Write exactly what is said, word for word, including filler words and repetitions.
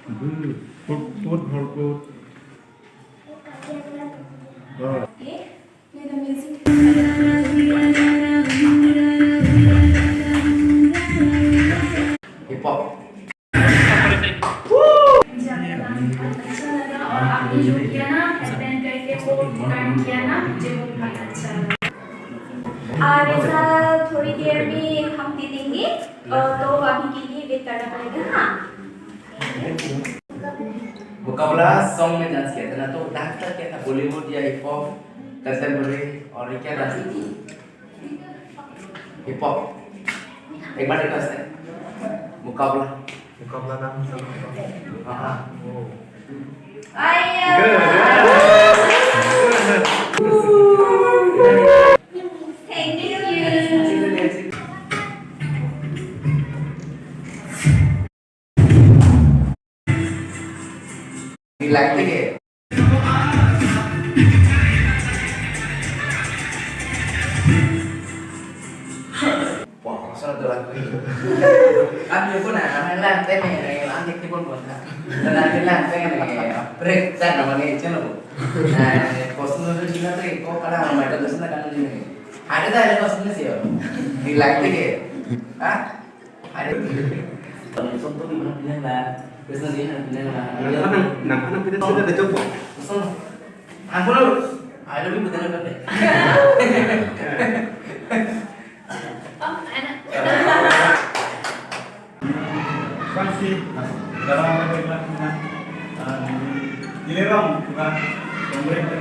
Food, food, food. Oh. Hip hop. मुझे आपका डांस बहुत अच्छा लगा और आपने जो किया ना, हेडबैंड करके, वो टर्न किया ना, मुझे वो बहुत अच्छा लगा। और ऐसा थोड़ी देर में हम दे देंगे, अ, तो अभी के लिए वेट करना पड़ेगा, हाँ। मुकाबला सॉन्ग में डांस किया था ना, तो डांस का क्या था? बॉलीवुड या हिप हॉप, कंटेम्पोरेरी और क्या डांस? Hip hop. एक बार रिक्वेस्ट है, मुकाबला। मुकाबला नाम सब। हाँ, हाँ। Thank you. Di lighting ya. Wah, kosong tuh lagu ini. Kan dia pun nah, namanya lang teme, yang antik dia pun buat nah. Dan nanti lang teme, break dan namanya itu loh. Nah, kosong tuh Cina tuh, kok kadang ramai tuh sana kan ini. Ada tak ada kosong sih ya? Di lighting ya. Hah? Ada. Kosong tuh gimana punya lah? Terus nanti yang punya lah. Nah, apa nang, nah, apa nang kita sudah ada coba? Kosong. Ampun lu. Ada lebih betul kan? Oh, enak. Masih dalam perjalanan, eh, di Lirong, bukan pemerintah.